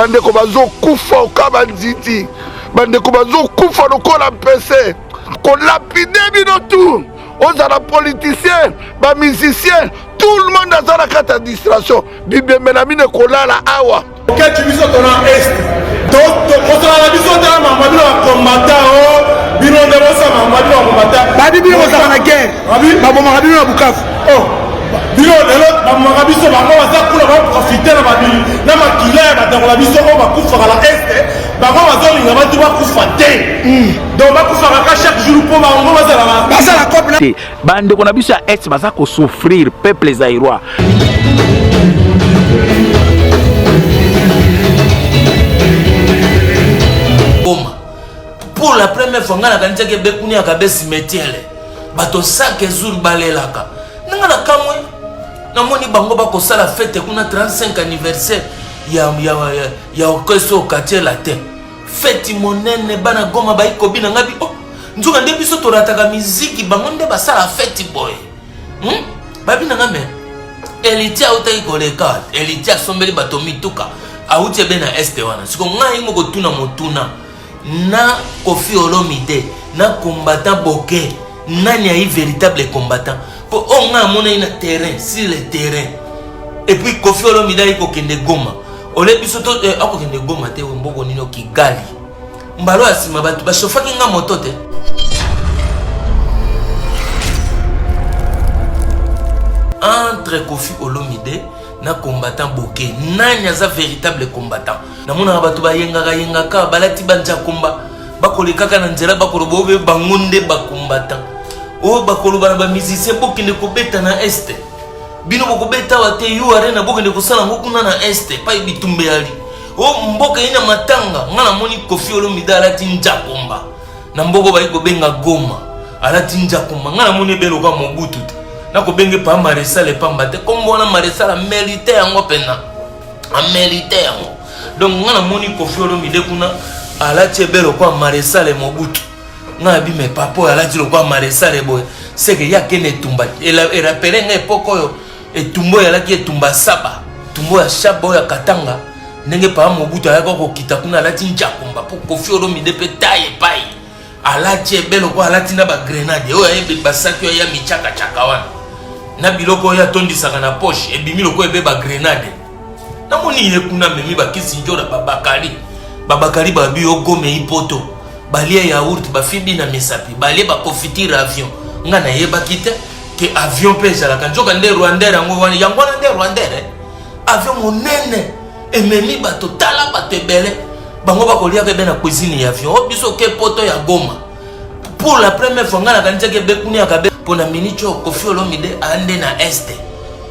Bandeko bazokufa oka banziti, bandeko bazokufa lokola mpese, kolapide bino tout, ozala politicien, ba musicien, tout le monde aza na kati ya distraction. Bibembe na bino ekolala awa. Oketi biso tona est kosala na biso te mama bino bakombata o bino nde bosala mama bino bakombata babi bino bozalaka na guerre babomaka bino na bukavu oh. Bino lelo bamaka biso bango baza kuna baprofite na babili na makila ya bandeko na biso oyo bakufaka na este bango bazolinga bato bakufa te hmm. donc bakufaka ka chaque jour mpo bango bazala basala cope te bandeko na biso ya est baza kosouffrir peuple zairois. Goma pour la première fois ngai nakanisaki ebekuni ya kabe cimetière bato chaque jour balelaka nanga na kamwe namoni bango bakosala fete kuna 35 anniversaire ya, ya, ya, ya orchestre au quartier latin feti monene bana goma bayi kobina ngai bi oh, nzoka nde biso torataka miziki bango nde basala feti boye hmm? babina ngai me Eliti autaki koleka Eliti asombeli bato mituka auti ebe na este wana siko ngai moko tuna motuna na Koffi Olomide na combattant Boke nani ayi véritable combattant po oyo ngai amonaki na terrain sur le terrain et puis Koffi Olomide ayi kokende Goma ole biso to eh, akokende Goma te mboko nini Kigali mbalo ya nsima bato bashofaki nga moto te entre Koffi Olomide na combattant Boke nani aza véritable combattant Namonaka bato bayengaka yengaka balati banjakomba bakolekaka na nzela bakoloba obe bango nde bakombatan oyo bakoloba na bamusicien bokende kobeta na este bino bokobeta awa te u arena bokende kosala yango kuna na este epai bitumba eyali o mboka ye na matanga ngai namoni kofi olomide alati njakomba na mboka bayi kobenga goma alati njakomba ngai namoni ebe lokola mobutu te nakobenge pa maresal epamba te kombo wana maresal amerite yango mpena amerite yango donc nga namoni Koffi Olomide kuna alati ebe lokola maresale Mobutu nga nabi me papa oyo alati lokola maresale boye seke ye akende etumba erapele nga epoke oyo etumba oyo alaki etumba saba etumba oyo ya shaba oyo ya katanga ndenge papa Mobutu ayaki kokita kuna alati njakumba mpo Koffi Olomide mpe taye epai alati ebe lokola alati na bagrenade oyo ayebi basaki oyo ya michakachaka wana na biloko oyo atondisaka na poche ebimi lokola ebe bagrenade namoni ye kuna amemi bakisi njora babakali babakali babi yo gome ipoto balie yaourt bafibi na misapi balie baconfiture avion nga nayebaki te ke avion mpe ezalaka nzoka nde rwandaire yango wana yango wana nde rwandaire eh? avion monene ememi bato tala bato ebele bango bakoliaka ebe na cuisine ya avion o biso ke poto ya goma pour la première fois ngai nakanisaki ebe kuna ya kabe mpo na minute oyo kofi olomide ande na este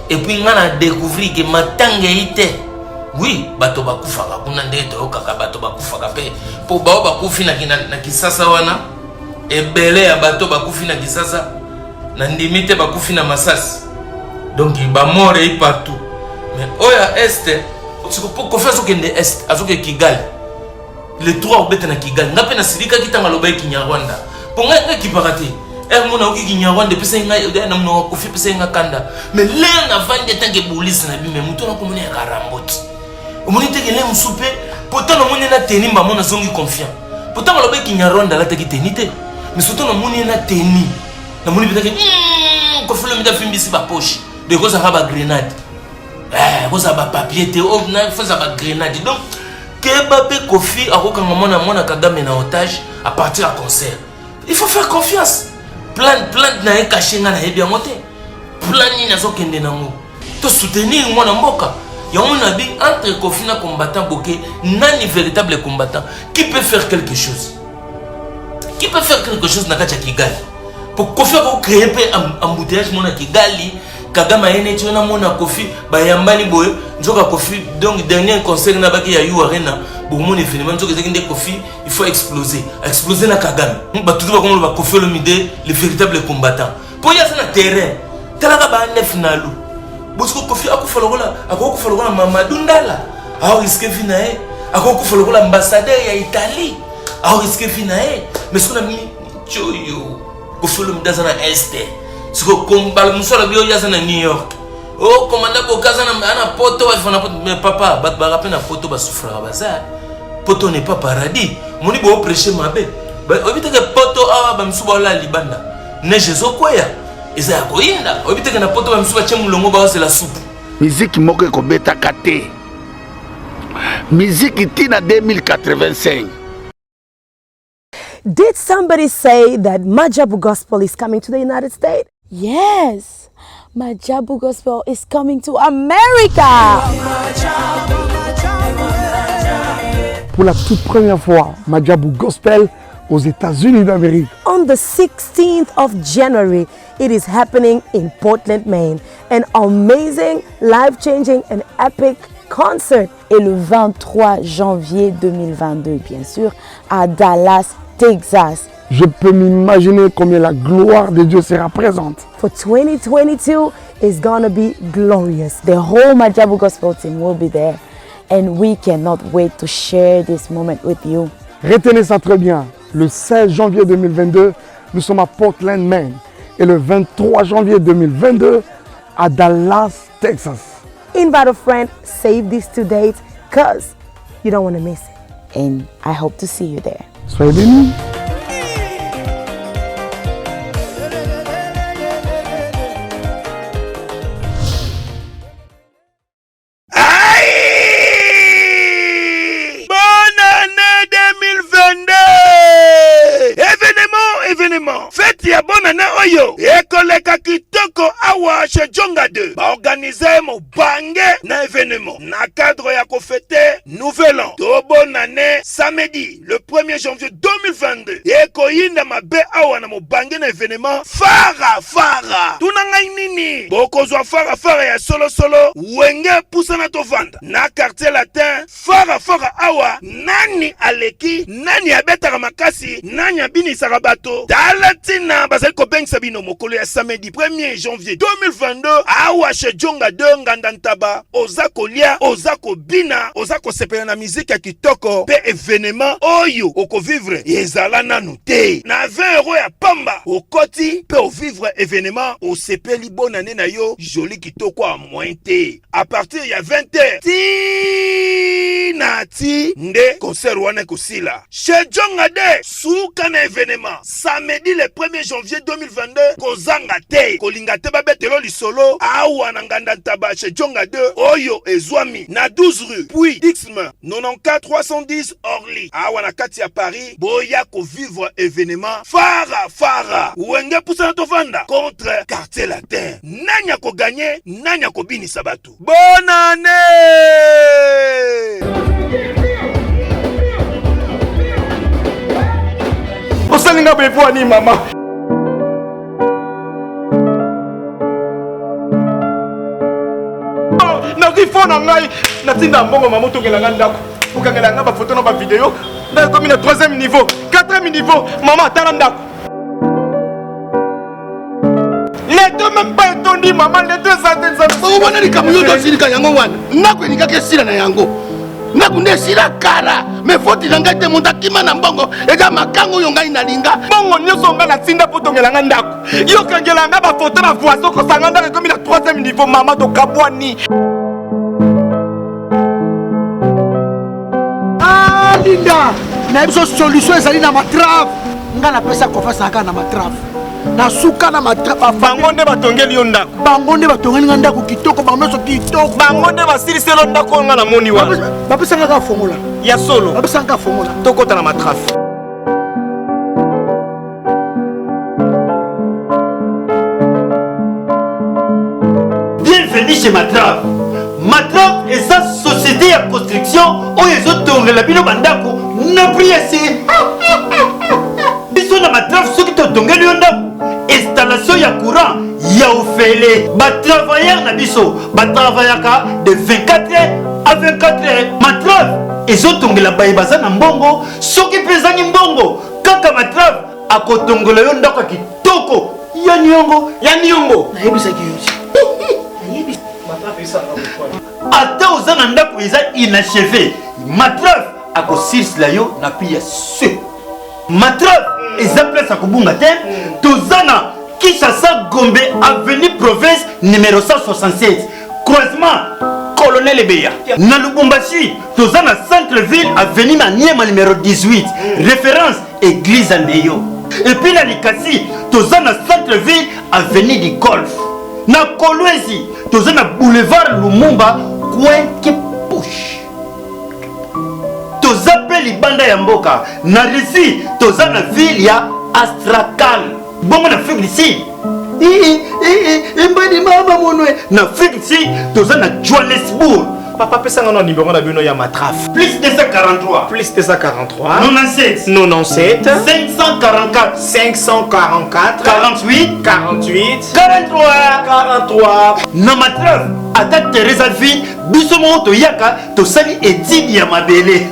epuis ngai na découvrir ke matanga eyi te oui bato bakufaka kuna ndenge toyokaka bato bakufaka mpe mpo bao bakufi na, na, na kisasa wana ebele ya bato bakufi na kisasa nandimi te bakufi na masasi donc bamort eyi partout mais oyo ya este kofi azokende est azokende kigali le 3 obeta na kigali nga mpe nasilikaki ntango alobaki kinyarwanda mpo ngai ngai ekipaka te ere mona oki kinyarwanda epesaki ngai na monoko kofi epesaki nga kanda mais lere navandi etanke bolise na bime moto nakomona ya karamboti omoni teke le mosusu mpe mpo ntango namoni na teni mbamo nazongi confiant mpo ntango alobaki kinyarwanda alataki teni te mais surtout namoni ye na teni namoni mpenza ke hmm, kofi olomide afimbisi bapoche donc ekozalaka bagrenade eh, ekozala bapapier te oh, fozala bagrenade donc keba mpe kofi akokanga mwana mwana kagame na otage à partir ya concert il faut faire confiance plan plan na ye kashe ngai nayebi yango te plan nini azokende nango to soutenir mwana mboka yango nabi entre kofi na combattant boke nani véritable combattant qui peut faire quelque chose qui peut faire quelque chose na kati ya kigali po kofi akocree mpe embouteillage mona kigali kagame aye neti wana mona kofi bayambani boye nzoka kofi donc dernier concert na baki ya u arena bokomona événement nzoka ezaki nde kofi il faut exploser exploser na kagame bato to bakomoloba kofi olomide le véritable combattant mpo ye aza na terrain talaka ba nef na lu bosiko kofi akufa lokola akokufa lokola mamadou ndala aoriske vi na ye akokufa lokola ambassadeur ya italie aoriske vi na ye mais soki na tioyo kofi olomide aza na este siko mbala mosusu alobi oyo aza na new york. Oh commandant Boka aza na na poto ba na poto mais papa bato baka pe na poto ba souffraka baza. Poto n'est pas paradis. Moni bo prêcher mabe. Oyebi te ke poto awa ba misusu baolala libanda. Neige ezokweya. Eza ya koyinda. Oyebi te ke na poto ba misusu batie mulongo baozela supu. Miziki moko ekobetaka te. Miziki ti na 2085. Did somebody say that Majabu Gospel is coming to the United States? Yes, Majabu Gospel is coming to America. Pour la toute première fois, Majabu Gospel aux États-Unis d'Amérique. On the 16th of January, it is happening in Portland, Maine. An amazing, life-changing and epic concert. Et le 23 janvier 2022, bien sûr, à Dallas, Texas. Je peux m'imaginer combien la gloire de Dieu sera présente. For 2022 is gonna be glorious. The whole Majabu Gospel team will be there and we cannot wait to share this moment with you. Retenez ça très bien. Le 16 janvier 2022, nous sommes à Portland, Maine. Et le 23 janvier 2022, à Dallas, Texas. Invite a friend, save these two dates, cause you don't want to miss it. And I hope to see you there. Soyez bénis. Aïe Bonne année 2022 Événement, événement Fête ya bonne année oyo ekoleka kitoko awa chez Djonga 2 baorganize mobange na événement na cadre ya kofete nouvel an to bonne année samedi le 1er janvier 2022 ekoyinda mabe awa na mobange na événement fara fara tuna ngai nini bokozwa fara fara ya solosolo wenge pusana tovanda na quartier latin fara fara awa nani aleki nani abetaka makasi nani abinisaka bato tala ntina bazali kobengisa bino mokolo ya samedi 1er janvier 2022 awa chez Djonga 2 nganda ntaba oza kolia oza kobina oza kosepela na miziki ya kitoko mpe evenema oyo okovivre ezala nanu te na 20 euro ya pamba okoti mpe ovivre evenema osepeli bonane na yo joli kitoko ya moyen te a partir ya 20 heures ti na ti nde concert wana ekosila chez Djonga de suka na evenema samedi le 1er janvier 2022 kozanga te kolinga te babetelo lisolo awa na nganda ntaba chez Djonga 2 oyo ezwami na 12 rue puis Dixme 94 310 Orly awa na kati ya Paris boya kovivre evenema fara fara wenge pusana tovanda contre quartier latin nani akoganye nani akobinisa bato bonne année osali nga boye mpo ani mama nazwi fo na ngai natinda mbongo mama otongela ngai ndako okangela ngai bafoto na bavideo nakomi na troisième niveau quatrième niveau mama atala ndako leto meme pa etondi mama leto eza te nzambe omona likambo yo tosilika yango wana ndako elingaki esila na yango ndako nde esila kala me foti na ngai te moto akima na mbongo eza makango oyo ngai nalinga mbongo nyonso ngai natinda mpo tongela ngai ndako yo kangela ngai bafoto na voisin okosanga ndako ekomi na troisième niveau mama tokabwani ah, linda na biso solution ezali na matrave ngai napesa confiance na kaka na matrave na suka na matrave bango nde batongeli yo ndako bango nde batongeli nga ndako kitoko bango nyonso kitoko bango nde basiliselo ndako oyo nga namoni wana bapesanga kaka fongola ya solo bapesanga kaka fongola tokota na matrafe Bienvenue chez Matraf. Matraf eza société ya construction oyo ezotongela bino bandako na prix ya se. Biso na Matraf soki totongeli yo ndako, installation ya courant ya ofele. Ba travailleurs na biso ba travaillaka de 24 heures à 24 heures. Matraf ezotongela baye baza na mbongo, soki mpe ezangi mbongo kaka Matraf akotongola yo ndako ya kitoko ya niongo ya niongo nayebisaki yo ata oza na ndako eza inachevé matraf akosilisila yo na prix ya se matraf eza place ya kobunga te toza na Kinshasa Gombe avenue province numéro 167 croisement Colonel Ebeya. Na Lubumbashi toza na centre ville avenue Maniema numéro 18 référence église ya Ndeyo. Et puis na Likasi toza na centre ville avenue du Golfe. Na Kolwezi toza na boulevard Lumumba coin Kipush. Toza mpe libanda ya mboka na Russie toza na ville ya Astrakhan. Bongo na Afrique du Sud embadi mama monwe na Afrique du Sud toza na Johannesburg. Papa pesa nga na numéro na bino ya matraf. Plus 243 Plus 243 97 97 544 544 48 48 43 43. Na matraf ata Teresa ville biso moko toyaka tosali etide ya mabele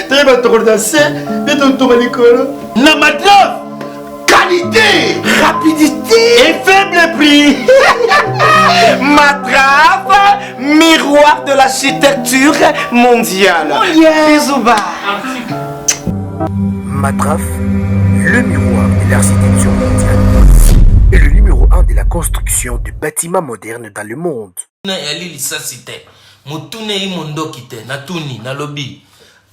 toyeba tokolota se mpe totonga likolo na matraf qualité, rapidité et faible prix. Matraf, miroir de l'architecture mondiale. Bisous bye. Matraf, le miroir de l'architecture mondiale et le numéro 1 de la construction de bâtiments modernes dans le monde. Eyali lisasi te, motuna eyi mondoki te, natuni, nalobi,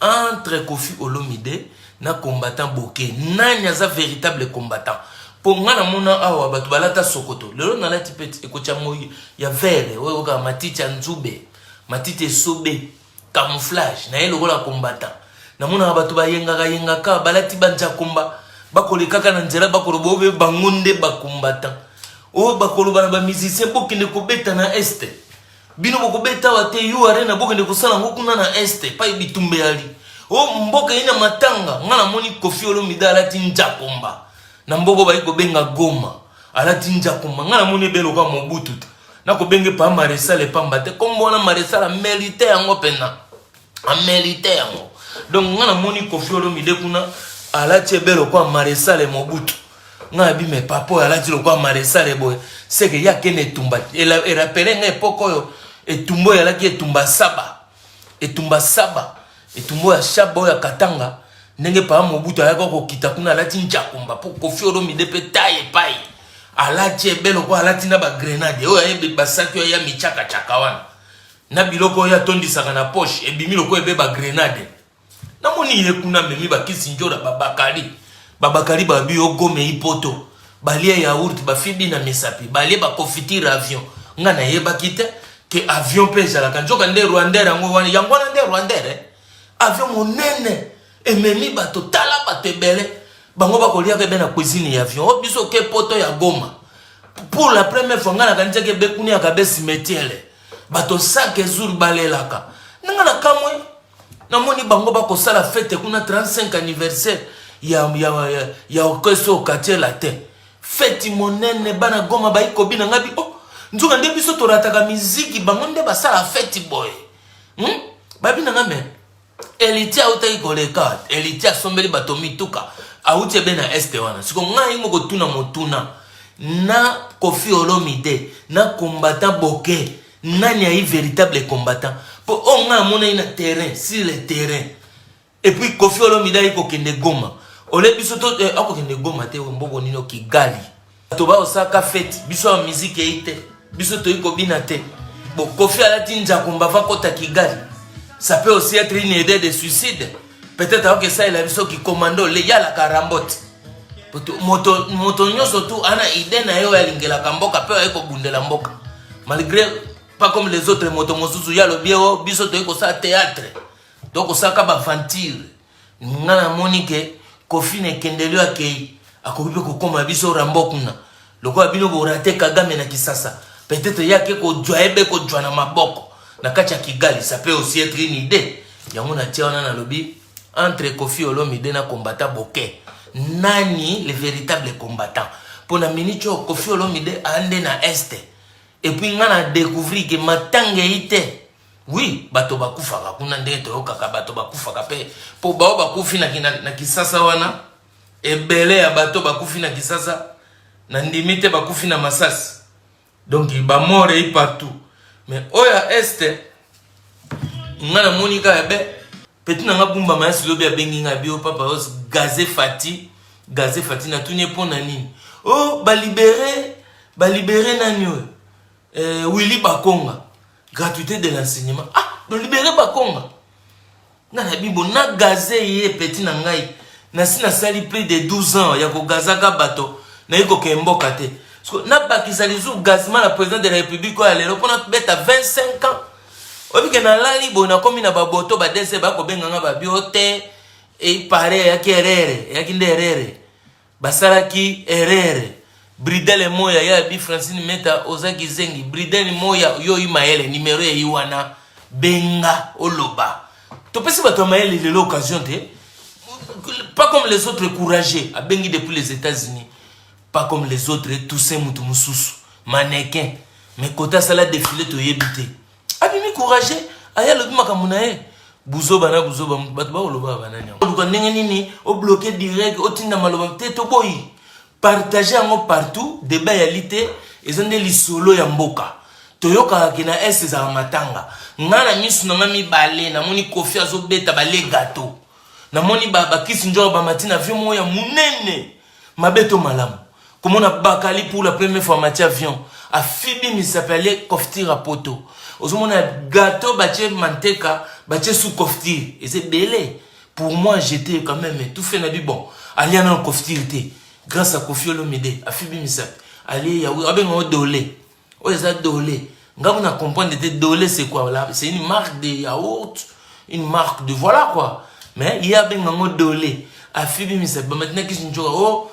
entre Koffi Olomide na combattant Boke, nani aza veritable combattant? Po nga namona awa bato balata sokoto, lelo nalati pe ekoti ya moi ya vert, oyo kaka matiti ya nzube, matiti esobe, camouflage, naye lokola combattant. Namonaka bato bayengaka yengaka, balati ba nzakomba, bakolekaka na nzela bakoloba obe bango nde ba combattant. Oyo bakoloba na ba musiciens bokende kobeta na est. Bino bokobeta awa te U Arena bokende kosala yango kuna na est epai bitumba eyali. O mboka eyi na matanga nga namoni Koffi Olomide alati njakomba na mboka oyo bayi kobenga Goma alati njakomba nga namoni ebe lokola Mobutu te nakobenge pa Maresal epamba te kombo wana Maresal amerite yango pena amerite yango donc nga namoni Koffi Olomide kuna alati ebe lokola Maresal Mobutu nga abi me papa oyo alati lokola maresale boye seke ye akende etumba erapele nga epoke oyo etumba oyo alaki etumba saba etumba saba etumba oyo ya shaba oyo ya katanga ndenge papa mobutu ayaki kokita kuna alati njakumba mpo kofi olomide mpe tai epai alati ebe lokola alati na bagrenade oyo ayebi basaki oyo ya michakachaka wana na biloko oyo atondisaka na poche ebimi lokola ebe bagrenade Namoni ye kuna amemi ba kisi njora ba bakali ba bakali ba bi yo gome ipoto balie yaourt bafibi na misapi balie ba confiture avion nga nayebaki te ke avion mpe ezalaka nzoka nde rwandair yango wana yango wana nde rwandair eh? avion monene ememi bato tala bato ebele bango bakoliaka ebe na cuisine ya avion o biso ke poto ya goma pour la première fois nga nakanisaki ebe kuna ya kabe cimetière bato chaque jour balelaka nanga nakamwe namoni bango bakosala fete kuna 35 anniversaire ya, ya, ya, ya orchestre au quartier latin feti monene bana goma bayi kobina ngabi oh, nzoka nde biso torataka miziki bango nde basala feti boye hmm? babina nga me eliti autaki koleka eliti asombeli bato mituka auti ebe na este wana siko ngai moko tuna motuna na kofi olomide na combattant boke Nani ayi veritable combattant? Po oyo nga namonaki na terrain, sur le terrain. Et puis Koffi Olomide ayi kokende Goma. Ole biso to eh, akokende Goma te mboko nino Kigali. Bato ba osaka fete, biso ya musique eyi te. Biso toyi kobina te. Bon Koffi alati njakumba va kota Kigali. Ça peut aussi être une idée de suicide. Peut-être akoki esalela biso ki commando le yalaka rambote. Moto moto nyonso tu ana idée na ye oyo alingelaka mboka mpe aye kobundela mboka malgré pas comme les autres moto mosusu ye alobi o oh, biso toyei kosala théâtre tokosalaka baventure nga namoni ke kofi na ekendeli oyo akei akoki mpe kokoma biso rambo kuna lokola bino borate kagame na kisasa peut-être ye ake kojwa ye be kojwa na maboko na kati ya kigali ça peut aussi être une idée yango natia wana nalobi Entre Koffi Olomide na combattant Boke, nani le véritable combattant? Po na minute oyo Koffi Olomide ande na Est. Et puis nga na découvrir que matanga eyi te. Oui, bato bakufaka kuna ndenge toyokaka bato bakufaka pe po bao bakufi na, na, na Kisasa wana ebele ya bato bakufi na Kisasa na ndimi te bakufi na masasi. Donc ba mort eyi partout. Mais oyo ya Est nga namoni kaka be Petit na nga Bumba Mayasi lobi abengi nga bio papa os gaze Fati, gaze Fati natuni ye pona nini? Oh, balibere balibere nani oyo eh, Willy Bakonga, gratuité de l'enseignement. Ah, bolibere Bakonga nga na bibo na gaze ye petit na ngai nasi nasali plus de 12 ans ya kogazaka bato naye kokende mboka te nabakisa lisusu gazement na président de la république oyo ya lelo mpo nabeta 25 ans. Oyebi ke nalali boye, nakomi na baboto badese bakobenga nga babio te. Epare eyaki erreur, eyaki nde erreur, basalaki erreur. Bridele Moya ya bi Francine Meta, oza kizengi. Bridele Moya, yo oyi mayele, numero eyi wana, benga oloba. Topesi bato ya mayele lelo occasion te. Pas comme les autres courageux abengi depuis les États-Unis. Pas comme les autres, Toussaint mutu mosusu mannequin, mais kota asala défilé, toyebi te. Abimi courageux, aya alobi makambo na ye. Buzoba na buzoba, bato bakoloba banani yango. Oluka ndenge nini obloquer direct, otinda maloba te, toboyi. Partage yango partout. Débat yali te, eza nde lisolo ya mboka. Toyokaka ke na est ezalaka matanga. Nga na misu na nga mibale namoni Kofi azobeta bale gato, namoni bakisi nzoka bamati na avion moko ya monene. Mabe to malamu, komona Bakali pour la première fois amati avion, afibi misapi, alie confiture ya poto. Ozomona gâteau batie manteka, batie sous confiture, eza ebele. Pour moi, j'étais quand même tout fait na bi bon, alia nano confiture te. Grâce à Kofi Olomide, afibi misapi, alie yaourt abenga dole. Oyo eza dole, nga kuna comprendre te dole c'est quoi. Là, c'est une marque de yaourt, une marque de voilà quoi, mais ye abenga yango dole. Afibi misapi, bamatina kisi nzoka o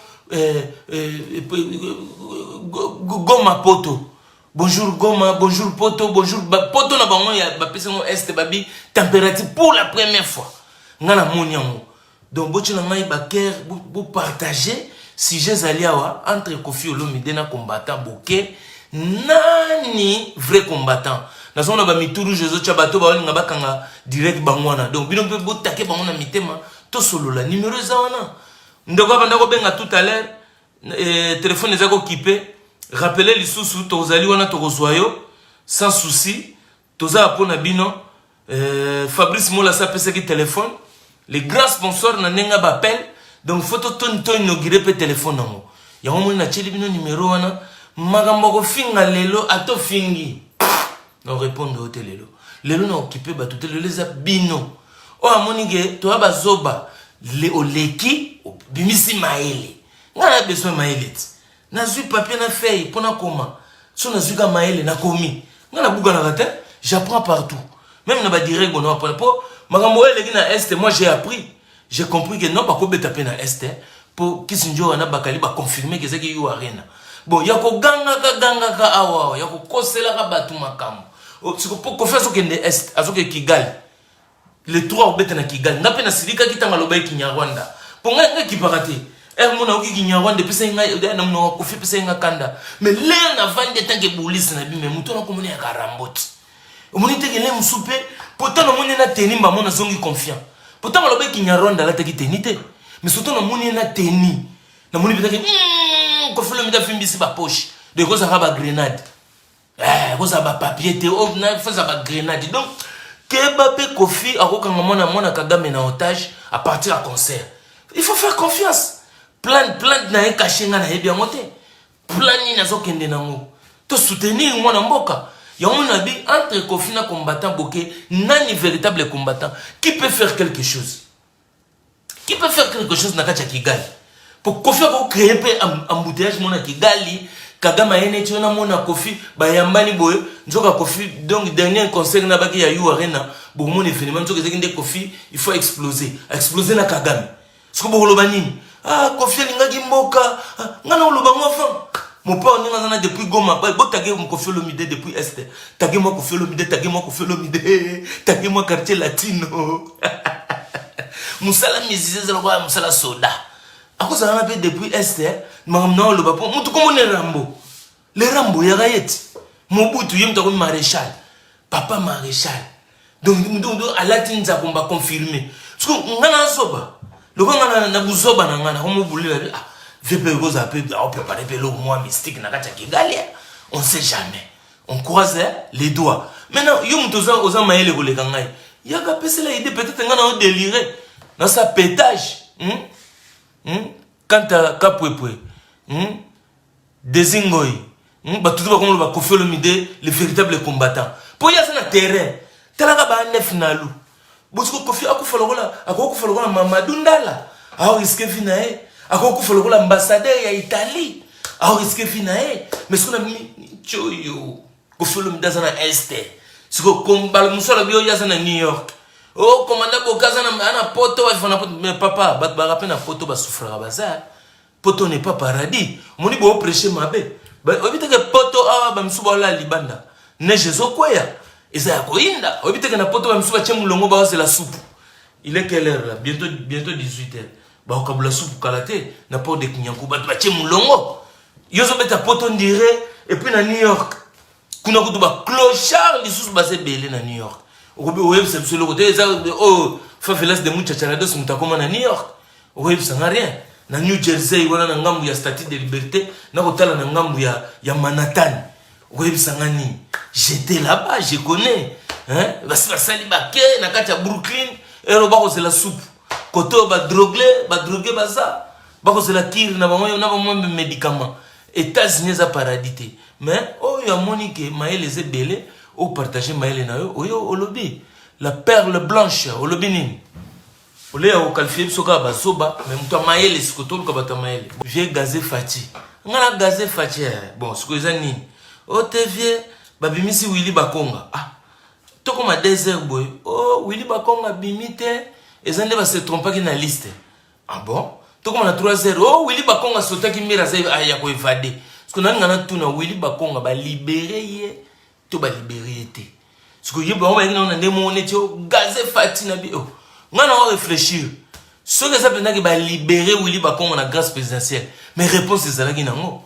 Goma poto. Bonjour Goma, bonjour poto, bonjour poto na bango ya bapesi yango est babi température pour la première fois nga namoni yango. Donc botia na ngai bacœur, bopartage. Sujet ezali awa entre Kofi Olomide na combattant Boke, nani vrai combattant? Nazomona bamitu rouge ezotya bato baolinga bakanga direct bango wana. Donc bino mpe botake bango na mitema, tosolola. Numero eza wana. Ndeko abanda kobenga tout à l'heure, telefone eza kokipe. Rappele lisusu, tozali wana, tokozwa yo sans souci. Toza mpo na bino. Fabrice Molasa apesaki telefone, les grands sponsors na ndenge baappel. Donc faut to inaugure mpe telefone yango. Yango moni natieli bino numero wana. Makambo ya kofinga lelo, ata ofingi, na répondre yo te lelo. Lelo na okipe bato te, lelo eza bino oyo amoni ke toya bazoba. Oleki obimisi mayele, ngai na besoin mayele ti nazwi papier na feuille mpo nakoma. So nazwi ka mayele, nakomi. Ngai nabukanaka te, j'apprends partout, même na badirect bono apona mpo makambo oyo eleki na est. Moi, j'ai appris, j'ai compris que non, bakobeta mpe na est mpo kisi nzoka na Bakali baconfirme ke ezaki yo arena. Bon, ya kogangaka gangaka awa, ya kokoselaka bato makambo. Siko Kofi azokende est, azokende Kigali le 3, obeta na Kigali. Nga mpe nasilikaki ntango alobaki Kinyarwanda, mpo ngai ngai ekipaka te. Ere mona oki Kinyarwanda epesaki ngai na monoko Kofi, epesaki nga kanda. Mais lere navandi etanke bolisi na bime motu wana komona ya karamboti, omoni teke le mosu mpe po ntango namoni na teni mbamo, nazongi confiant. Po ntango alobaki Kinyarwanda, alataki teni te, mais surtout namoni ye na teni, namoni mpetaki Kofi Olomide afimbisi bapoche. Donc ekozalaka bagrenade, ekozala bapapier te, feza bagrenade. Donc keba mpe Kofi akokanga mwana mwana Kagame na otage à partir ya concert. Il faut faire confiance. Plan plan na ye caché, nga nayebi yango te. Plan nini azokende nango? Tosoutenir mwana mboka. Yango na bi entre Kofi na combattant Boke, nani véritable combattant? Qui peut faire quelque chose? Qui peut faire quelque chose na kati ya Kigali? Po Kofi akocréer mpe embouteillage mona Kigali. Kagame aye neti wana mona Kofi, bayambani boye. Nzoka Kofi, donc dernier concert na baki ya U Arena, bokomona événement. Nzoka ezaki nde Kofi il faut exploser, exploser na Kagame. Siko bokoloba nini? Ah, Kofi alingaki mboka. Ah, nga na oloba ngo afan mopao ndenge aza na depuis Goma. Botage Kofi Olomide depuis est. Tage mwa Kofi Olomide, tage mwa Kofi Olomide, tage mwa Quartier Latino. Mosala musicien eza lokola mosala soda. Akozala na mpe depuis est makambo na oloba mpo mutu komona Rambo, le Rambo yaka ye ti Mobutu, ye moto akomi maréchal, papa maréchal. Donc alati nzako baconfirme. Siko nga nazoba lokola nga na buzoba na nga nakomobulela. Ah, vie mpe ekozala mpe aoprépare mpe eloko mwa mystique na kati ya Kigali, on sait jamais. On croise les doigts. Maintenant yo moto oza mayele koleka ngai, yaka pesela idée. Peut-être nga na odélire nasa pétage, Quant à Kapwepwe, Desi Ngoy hmm, bato to bakomona ba Koffi Olomide le véritable combattant mpo ye aza na terrain talaka ba nef nalu bosiko Koffi akufa lokola akokufa lokola Mamadou Ndala aoriske vie na ye akokufa lokola ambassadeur ya Italie aoriske vie na ye mais siko na tioyo Koffi Olomide aza na est siko mbala mosusu alobi oyo aza na New York o oh, komanda boka aza na poto baviva na poto mais papa bato baka mpe na poto basufraka baza poto n'est pas paradis omoni bo prêcher mabe oyebi teke poto awa bamisusu baolala libanda neige ezokweya eza ya koyinda oyebi teke na poto bamisusu batie molongo baozela supu il est quelle heure là bientôt bientôt 18 heures bakokabola supu kala te na port de kinyanku bato batie molongo yo ozobeta poto ndire epuis na new york kuna kutu baclochard lisusu baza ebele na new york okobi oyebisa biso eloko te eza oyo oh, favelas de muchacharados moto akoma na new york okoyebisa nga rien na new jersey wana na ngambu ya statue de liberté nakotala na ngambu ya, ya manhattan okoyebisa nga nini j'étais là-bas je connais hein? basi basali bake na kati ya brooklyn ero bakozela supu kote oyo badrogle badroge baza bakozela kiri na bango na bango médicament états-unis eza paradis te mais oyo amoni ke mayele eza ebele opartage mayele na yo oyo olobi la perle blanche olobi nini oleya kokalifie biso kaka bazoba mais moto ya mayele siko toluka bato ya mayele vie gaze faci nga na gaze faci eh. bon siko eza nini o te vie babimisi wili bakonga ah tokoma 2 heures boye o oh, wili bakonga abimi te eza nde base trompaki na liste Ah bon? Tokoma na 3 heures. Oh Willy Bakonga sotaki mire aza ah, ya ko évader. Parce que nalinga natuna Willy Bakonga ba libérer ye to ba libérer ye te. Parce que ye bango bayaki na nde moko neti oh gaze fati na bi oh. Nga na réfléchir. Soki eza mpenza ke ba libérer Willy Bakonga na grâce présidentielle, mais réponse ezalaki nango.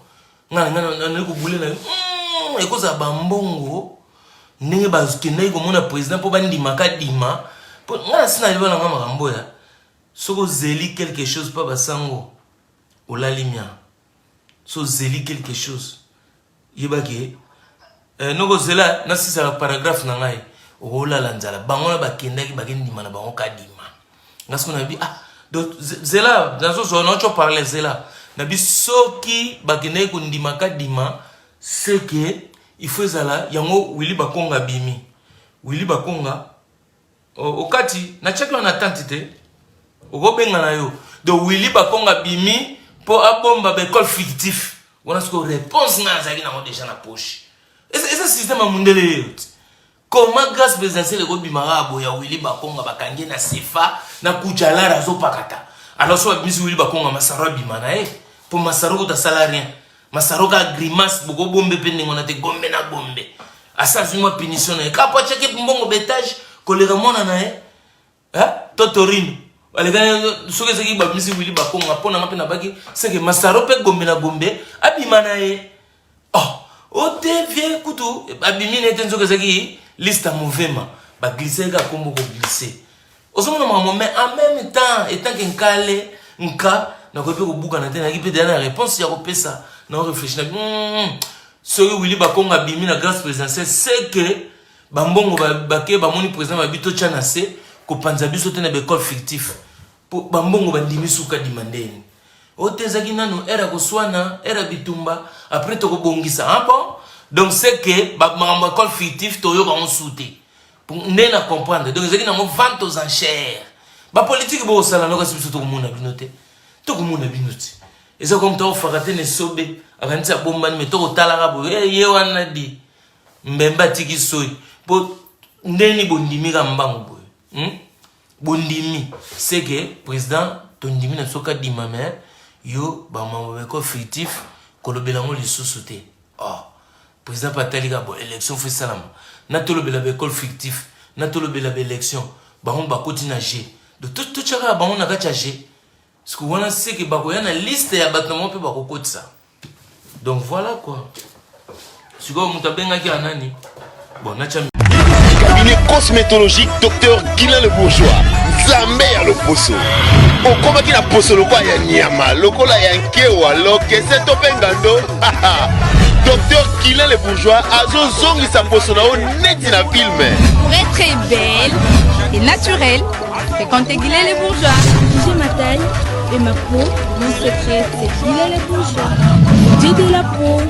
Nga nga na kobule na hmm, ekozala bambongo ndenge bakendaki komona président mpo bandimaka dima mpo nga nasi nayeba na nga makambo ya Soki ozeli quelque chose pa basango olali mia so ozeli quelque chose yeba ke eh, noko zela nasisaka paragraphe na ngai okolala nzala bango na bakendaki bakendima na bango kadima nga siko nabi ah donc zela nazozwa naoco parle zela nabi soki bakendaki kondima kadima seke il faut ezala yango wili bakonga abimi wili bakonga okati natiaki yo na tante te okobenga na yo donc willi bakonga abimi mpo abomba baekole fictif wana sikoyo réponse ngai azalaki nango déjà na poche eza système ya mundele yeyo ti comment grâce présidentielle ekobima kaka boye ya willi bakonga bakangi na sefa na kujalara azopakata alors so babimisi willi bakonga masaro abima na ye mpo masaro kutu asala rien Masaro ka grimace boko bombe pe ndenge wana te gombe na gombe. Asa azwi mwa punition na ye. Kaka po atiaki mbongo betage koleka mwana na ye. Hein? Totorino. Alekani soki ezaki babimisi Willy Bakonga mpo na nga mpe nabaki seke Masaro mpe gombe na gombe abima na ye. Oh, ote vie kutu abimi na ye te nzoka ezaki liste ya movema baglise kaka kombo koglise ozomona makambo mais en même temps etant que nkale nka nakoki mpe kobukana te nayaki mpe deja na réponse ya kopesa na réfléchi na hmm, soki wili bakongo abimi na grâce présidentielle c'est que bambongo bake bamoni président babi totya na se kopanza biso te na baekole fictif mpo bambongo bandimi suka dima ndeni oyo te ezalaki nano ere ya koswana ere ya bitumba après tokobongisa ah bon donc c'est que makambo ya ekole fictif toyoka yango su te nde na comprendre donc ezalaki nango vente aux enchères bapolitike bokosala noko kasi biso tokomona bino te tokomona bino te eza comme tokofaka te na esobe akanisi abombani me tokotalaka boye eh, ye wana di mbembe atiki soyi mpo ndeni bondimi ka mbangu boye hmm? bondimi seke président tondimi na biso kadima me yo bamambo beko fictif kolobela yango lisusu te oh. President pe atali kaka bon election faut esalama na tolobela ba ecole fictif na tolobela ba election bango bakoti na jeu donc totya kaka bango na kati ya jeu siko wana seke bakoya na liste ya bato na bango mpe bakokotisa donc voilà quoi sikoyo moto abengaki ya nani bon natya cabinet cosmétologique docteur Guilain le bourgeois nzambe ya loposo okomaki na poso lokola ya nyama lokola ya nkewa lokese to mpe ngando docteur Guilain le bourgeois azozongisa poso na yo neti na filme Pour être belle et naturelle, fréquentez Guilain le bourgeois. J'ai ma taille. Et ma peau, mon secret, c'est Guylain le bourgeois. Dieu de la peau.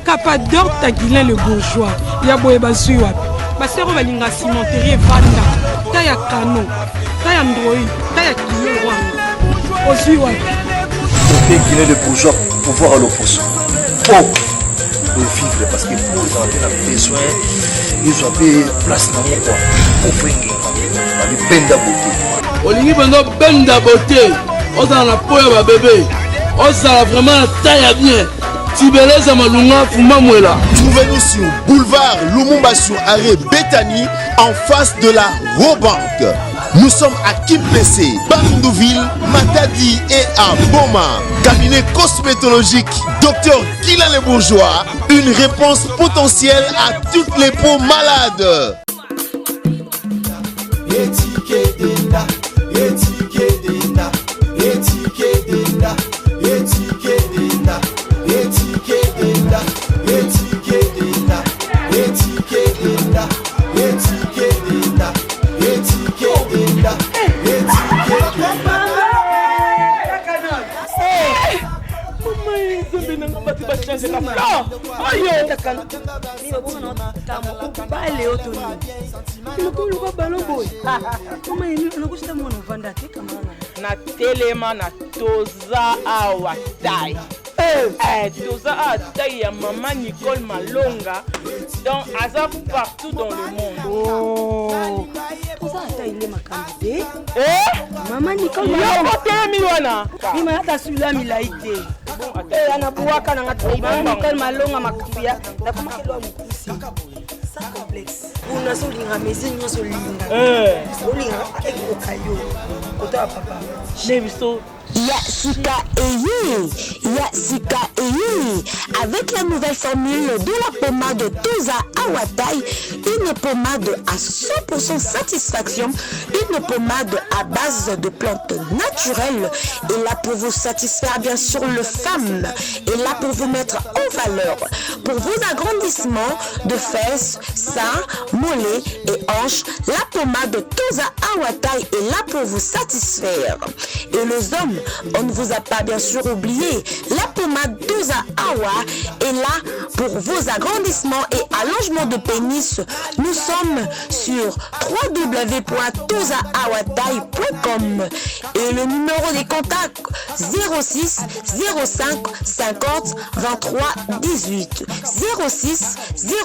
Capador ta Guylain le bourgeois. Ya boye bazui wapi? Basero balinga cimenterie evanda. Ta ya Canon, ta ya Android, ta ya Kilo Rwanda. Ozui wapi? Côté Guylain le bourgeois, pouvoir à l'opposition. Oh! Vivre parce que pour ezala mpe na besoin ezwa mpe place nango kua pofo engenga babibenda bote. Olingi mpenza obenda bote, ozala na po ya babebe, ozala vraiment na taille ya bien. Tibeleza Malunga Fumba Mwela. Trouvez-nous sur boulevard Lumumba sur arrêt Bethany en face de la Robank. Nous sommes à Kimpese, Bandundu-ville, Matadi et à Boma. Cabinet cosmétologique Docteur Guylain Le Bourgeois. Une réponse potentielle à toutes les peaux malades. Natelema na toza awa tai eh. Eh, toza awa tai ya mama Nicole Malonga, donc aza partout dans le monde. Oh. Toza ata ile makambo te. Eh? Mama Nicole Malonga. Yo telemi wana. Mima ata sula milai te. Eh, anabuaka nanga te. Mama Nicole Malonga makambo ya nakomaki elwa mokusi. Sans complexe. Kuna so olinga mesure nyonso olinga. Eh. Olinga ekoka yo. Kota ya papa. Ne biso Ya sika eyii, ya sika eyii. Avec la nouvelle formule de la pommade Toza Awatai, une pommade à 100% satisfaction, une pommade à base de plantes naturelles, et là pour vous satisfaire bien sûr le femme, et là pour vous mettre en valeur, pour vos agrandissements de fesses, seins, mollets et hanches, la pommade Toza Awatai est là pour vous satisfaire. Et les hommes, on ne vous a pas bien sûr oublié, la pommade Toza Awa est là pour vos agrandissements et allongements de pénis. Nous sommes sur www.tozaawatai.com et le numéro des contacts 06 05 50 23 18 06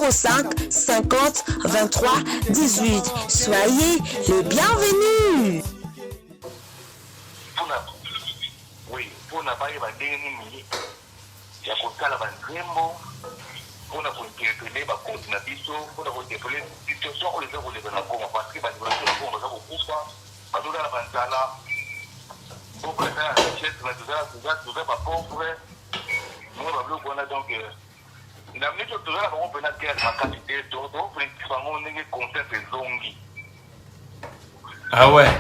05 50 23 18. Soyez les bienvenus. Pona oui pona bayeba ndenge nini ya kosala ba nzembo pona ko interpeller ba konzi na biso pona ko interpeller situation oyo eza koleka na Goma parce que bandeko na biso na Goma baza kokufa bazolala ba nzala mboka eza na richesse mais toza toza toza ba pauvre mwa ba biloko wana donc na minute oyo toza na bango mpena guerre makasi te to bango ndenge confiance ezongi. Ah ouais.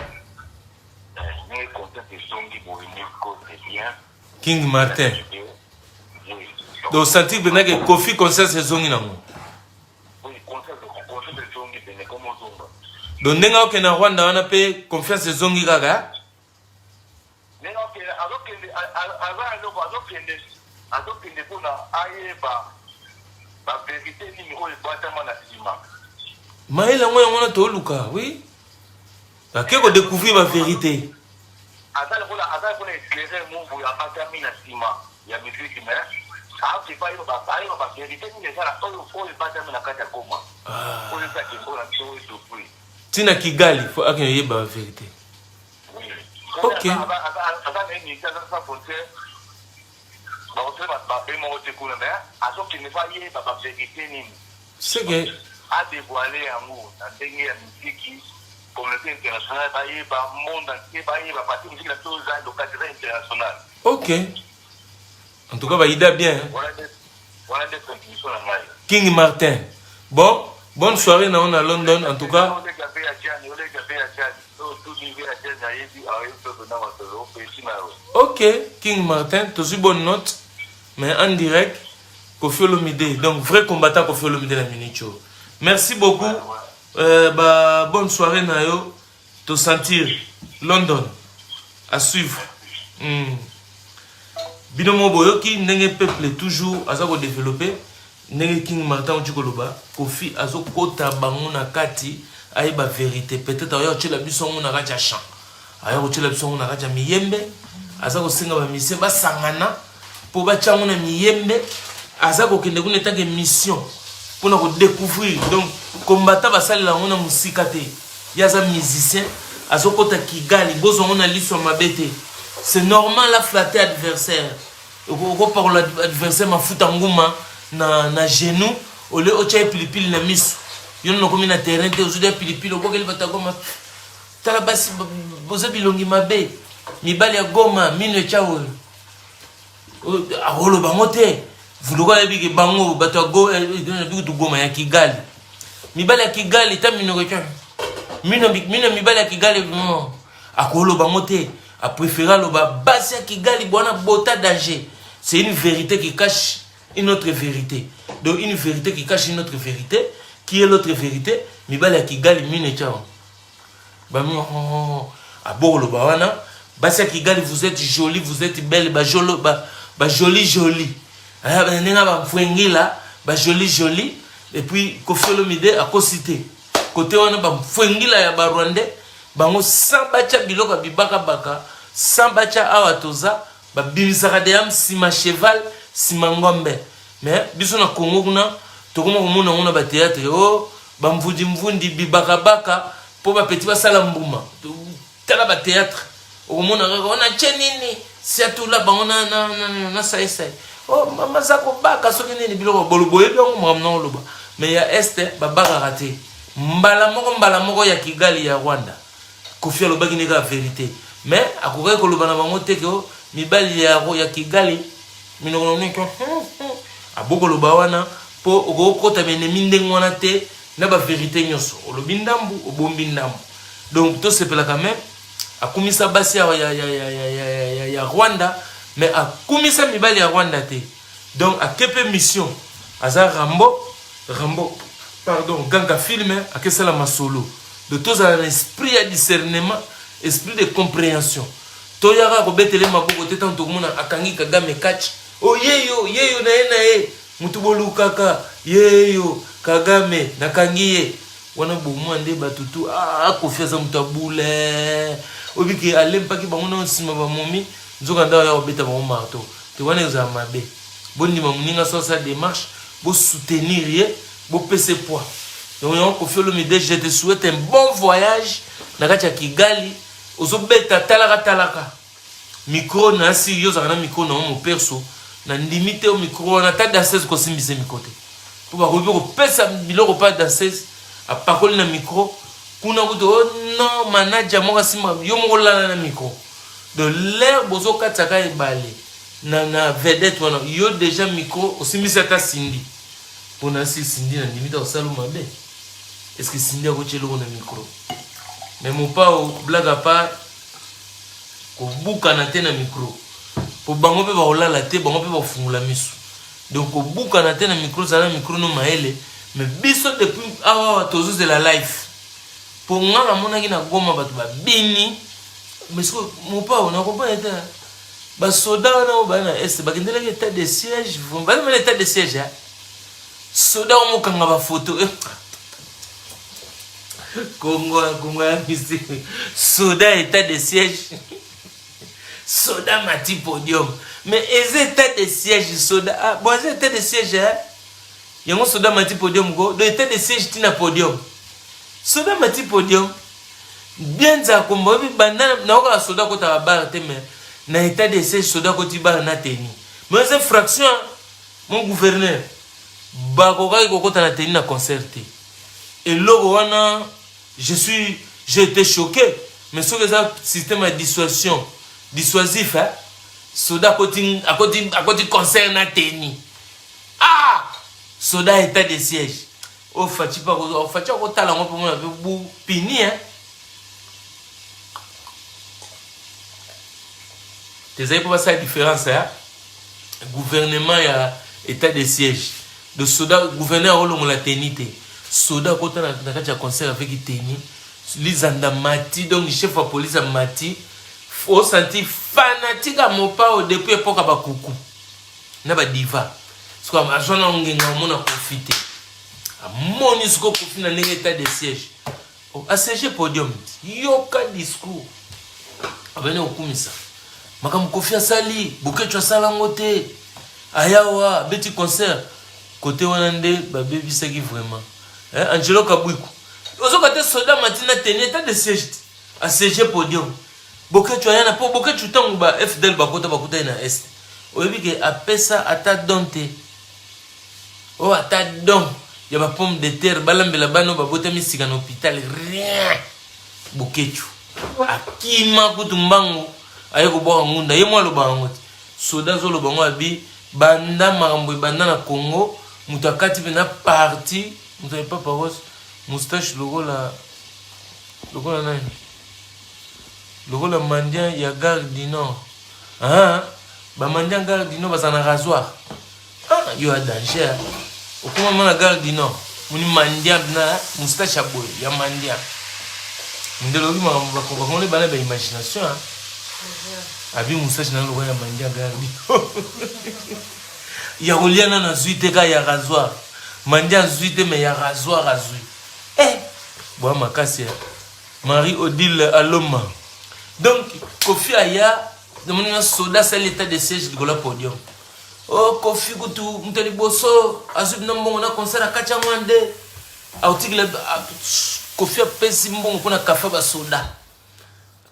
Ndenge confiance ezongi boye nde c'est bien. King Martin. Oui. Donc sentir mpenza ke Koffi conscience ezongi nango. Oui, conscience conscience ezongi pene comme ozonga. Donc ndenge akokende na Rwanda wana mpe confiance ezongi kaka. Ndenge akokende azokende aza eloko azokende azokende mpona ayeba ba verite nini oyo ebatama na nsima. Mayele yango yango wana toluka, oui. Bake ko découvrir ba verite. Aza lokola aza lokola éclaireur moko boye abatami na nsima ya musique mais akepa ayeba ba ayeba ba verite nini eza na oyo oyo ebatami na kati ya Goma. Oyo eza kembo na biso oyo depuis. Tina Kigali faut akende yeba ba verite. Oui. Ok. Aza na ye musicien aza sans frontière. Bakosala mabe moko te kuna mais azokende po ayeba ba verite nini. Ce que a devoiler yango na ndenge ya miziki communauté internationale bayeba monde entier bayeba parce que miziki na biso eza local eza international. Ok. En tout cas ba ida bien. Hein? Voilà nde voilà nde contribution na ngai. King Martin. Bon, bonne soirée na on à London en tout cas. Oleka pe ya Gianni, oleka pe ya Gianni. So tuni pe ya Gianni ayebi ayebi pe na masolo pe sima yo. Ok, King Martin, tozui bonne note mais en direct Koffi Olomide, donc vrai combattant Koffi Olomide na minute oyo. Merci beaucoup. Euh, ba bonne soirée na yo. To sentir London à suivre. Mm. Bino mo boyoki ndenge peuple toujours aza ko développer ndenge King Martin oti koloba Koffi azokota bango na kati ayeba verite peut-être akoya kotyela biso yango na kati ya champ aya kotyela biso yango na kati ya miyembe aza kosenga bamisien basangana mpo batya yango na miyembe aza kokende kuna etanke mission mpona kodécouvrir donc combattant basalela yango na mosika te ye aza musicien azokota kigali bozwa yango na liso ya mabe te c'est normal aflatte adversaire okopakola adversaire mafuta nguma na, na genou olie otya ye pilipili na miso yo nano okomi na terrain te ozwi ya pilipili obwakeli bato ya goma tala basi boza bilongi mabe mibali ya goma mino etya oyo akoloba yango te vuluka ayebi ke bango bato ya eh, eh, kutu goma ya kigali mibali ya kigali ta minoko etya mino mibali ya kigali akoloba yango te A prefere aloba basi ya Kigali bwana bota danger. C'est une vérité qui cache une autre vérité. Donc une vérité qui cache une autre vérité. Qui est l'autre vérité Mibali ya Kigali mine tchao. Ba mi oh, oh, oh. abokoloba wana basi ya Kigali vous êtes jolie, vous êtes belle, ba jolo ba ba jolie jolie. Ah ba ndenge ba mfwengila, ba jolie jolie et puis Koffi Olomide akosi te. Côté wana ba mfwengila ya ba Rwandais bango sans batya biloko ya bibakabaka sans batya awa toza babimisaka deya nsima cheval nsima ngombe mais biso na congo kuna tokoma komona yango na bateatre o oh, bamvundimvundi bibakabaka mpo bapeti basala mbuma tala bateatre okomona kaka ona tye nini siatula bango na, na, na, na, na saisai o oh, mama aza kobaka soki nini biloko boloboyebi yango makambo na oloba mais ya este babakaka te Mbala moko mbala moko ya Kigali ya Rwanda. Koffi alobaki nde kaka verite. Mais akokaki koloba na bango te ke oh, mibali ya, ya Kigali minoko na noko abokoloba wana mpo okokota benemi ndenge wana te na ba verite nyonso olobi ndambu obombi ndambu donc tosepela quand même akumisa basi ya, ya, ya, ya, ya, ya, ya, ya Rwanda mais akumisa mibali ya Rwanda te donc akepe mission aza Rambo Rambo pardon ganga film akesala masolo de tozala na esprit ya discernement esprit de comprehension toyaka kobetele maboko te ntango tokomona akangi kagame catch o oh, yeyo yeyo na ye na ye motu bolukaka yeyo kagame nakangi ye wana bomwa nde bato tu ah, kofi aza moto ya bule obike alempaki bango na nsima bamomi nzoka nde aya kobeta bango marto te wana ezala mabe bondima moninga so asala démarche bo soutenir ye bo pese poids donc yango Koffi Olomide je te souhaite un bon voyage na kati ya Kigali ozobeta talaka talaka micro na si yo ozalaka na micro na yo moperso na ndimi te micro wana ata danseuse kosimbisa micro te mpo bakoki mpe kopesa biloko mpa danseuse apakoli na micro kuna kutu oh non manager moko asimba yo moko lala na micro donc l'air bozokatisaka ebale na, na vedette wana yo deja micro osimbisi ata Cindy pona si Cindy na ndimi ta osala mabe est ce que Cindy akotia eloko na micro mais mopao blague à part kobukana te na micro po bango mpe bakolala te bango mpe bakofungola miso donc kobukana te na micro zala na micro no mayele mais biso depuis awa tozozela life po nga namonaki na goma bato babini mais sikoyo mopao na comprendre te Ba soda wana oyo baya na est bakendelaki état de siège baza na état de siège hein? soda oyo mokanga ba photo eh. Congo Congo ya mystique soda état de siège soda mati podium mais eza état de siège soda ah, bon eza état de siège hein? yango soda mati podium ko donc état de siège tina podium soda mati podium Bien nzakomba oyebi banda naokaka soda akotaka bar te mais na état de siège soda akoti bar na teni mais eza fraction mon gouverneur bakokaki kokota na teni na concert te eloko wana je suis j'ai été choqué mais soki eza système ya dissuasion dissuasif hein? soda akoti akoti akoti concert na teni ah soda état de siège Oyo Fatshi pe akozwa, Fatshi akotala yango pe mona pe bu pini hein. Tezali po basala différence hein. Gouvernement ya état de siège. De soda gouverneur akolongola tenue te. Soda akota na, na kati ya concert avec tenue. Lizanda mati donc chef ya police amati. Osanti fanatique ya Mopao depuis epoque ya bakuku na badiva. Sikoyo azwa na ngenga omona Koffi te. Amoni sikoyo Koffi na ndenge état de siège. Oh, assiégé podium. Yoka discours. Abandi kokumisa. Makambo Koffi asali, Boketshu asala yango te. Ayawa abeti concert. Kote wana nde babebisaki vraiment. Eh, Angelo Kabwiku. Ozoka te soda matina teni état de siège. Assiégé podium. Boketshu aya na po Boketshu tango ba FDL bakota bakota ye na est. Oyebi ke apesa ata don te. Oh ata don ya ba pomme de terre balambela bana oyo babotami sika na hôpital rien. Boketshu akima kutu mbangu aye kobwaka ngunda ye mwa aloba yango te. Soda azoloba yango abi banda makambo ebanda na Congo moto akati mpe na parti moto ya papa Rose moustache lokola lokola nani lokola mendiant ya gare du nord ah, ba mendiant gare du nord bazala na rasoir ah, yo ya danger okoma ma na gare du nord moni mendiant na moustache ya boye ya mendiant ndelo oki makambo bakongole bana ba imagination abi moustache na lokola ya mendiant gare du nord ya kolia nano azwi te ka ya rasoir mendiant azwi te mais ya rasoir azwi eh bwa makasi ya Marie Odile Aloma. Donc Koffi aya namoni na soda asali état de siège likolo ya podium. Oh Koffi kutu moto ya liboso azwi bino mbongo na concert akati yango nde article Koffi apesi mbongo mpona kafe basoda.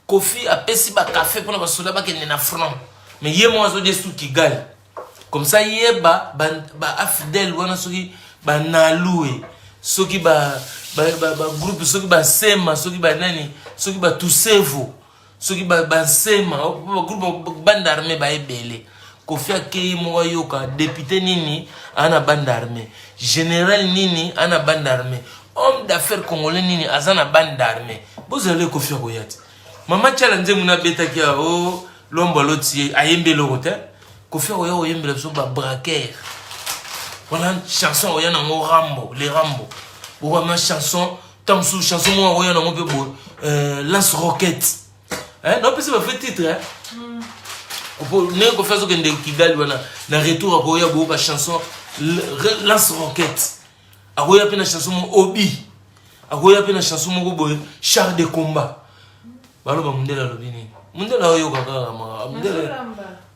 Koffi apesi ba kafe mpona basoda bakende na front. Mais ye moko azodia su Kigali. Comme ça yeba ba, ba afidèle wana soki ba nalue soki ba ba, ba, ba groupe soki ba sema soki ba nani soki ba tusevo soki ba, ba sema ba groupe bande armée ba ebele Koffi akeyi moko ayoka député nini ana bande armée général nini ana bande armée homme d'affaires congolais nini aza na bande armée bozala Koffi akoya te mama Tshala nzembo nabetaki ya o oh, Lombo aloti ye ayembi eloko te Koffi akoya koyembela biso ba braquer wana chanson akoya nango Rambo le Rambo bokama chanson ntango mosusu chanson moko akoya nango mpe boye euh, lance roquette eh, naopesa bafe titre eh? ndenge Koffi azokende Kigali wana na retour akoya boyoka chanson lance roquette akoya mpe na chanson moko obi akoya mpe na chanson moko boye char de combat baloba mundele alobi nini mundele aoyoka kaka mundele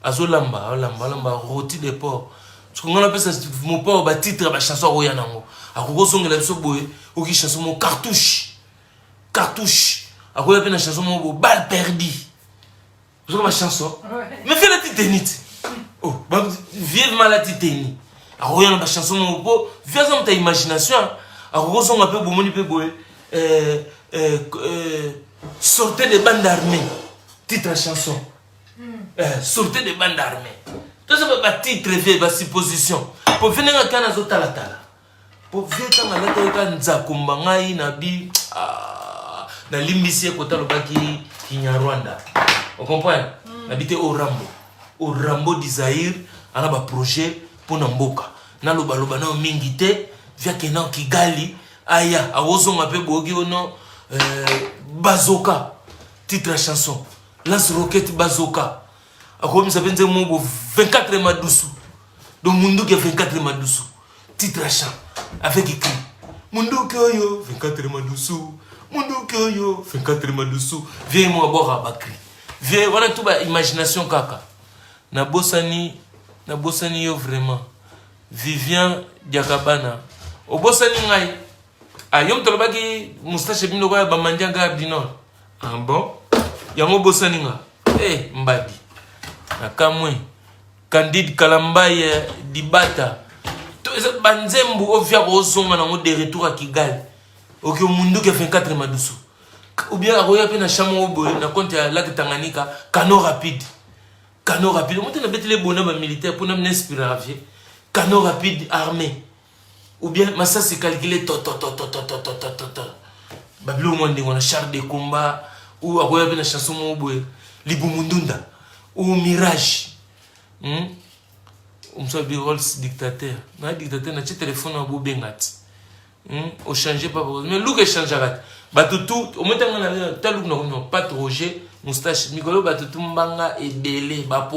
azolamba alamba alamba roti de port soki ngai napesa mopao batitre ya bachanson akoya nango akoki kozongela biso boye oki chanson moko cartouche cartouche akoya mpe na chanson moko boye balle perdue ozoka bachanson mais vie alati teni te oh, vie ma alati teni akoya na bachanson moko mpo vie aza moto ya imagination akoki kozonga mpe bomoni mpe boye euh, euh, euh, sortez de bande armée titre ya chanson mm. sortez de bande armée toza batitre vie basupposition po vie ndenge akana azotalatala po vie ntango alataki ka nzakomba ngai na bi ah, nalimbisi ye kota alobaki kinyarwanda ocomprendre mm. nabi te orambo orambo du zaire ana baprojet mpo na mboka nalobaloba nayo mingi te via kena kigali aya akozonga mpe boyoki ono euh, bazoka titre ya chanson lance roquette bazoka akomisa mpe nzembo moko 24 madusu donc munduki ya 24 madusu titre ya chant avec écrit munduki oyo 24 madusu munduki oyo 24 madusu vie moko abwaka bacri vie wana tu ba imagination kaka nabosani nabosani yo vraiment Vivian Diakabana obosani ngai ah, yo moto alobaki moustache ebimi lokola ya bamandia gare du nord ah, bon yango obosani nga eh, mbadi nakamwe Candide Kalambaye eh, Dibata to eza banzembo oyo via kozonga nango de retour à Kigali oki munduki ya 24 madusu ou bien akoya mpe na champ moko boye na compte ya lac Tanganyika canot rapide canot rapide omote na betele bona ba militaire mpona mina inspiraka vie canot rapide armé ou bien masasi calcule tototototototototo babiloko mwa ndenge wana char de combat ou akoya mpe na chanson moko boye libumu ndunda ou mirage hmm? mosusu abi rolls dictateur na dictateur natie telefone na bobenga ti hmm? ochange papa mais luka echangeaka te bato tout omoi ntango na ta luka nakomi pat roger. Moustache, mikolo bato tumbanga ebele bapo.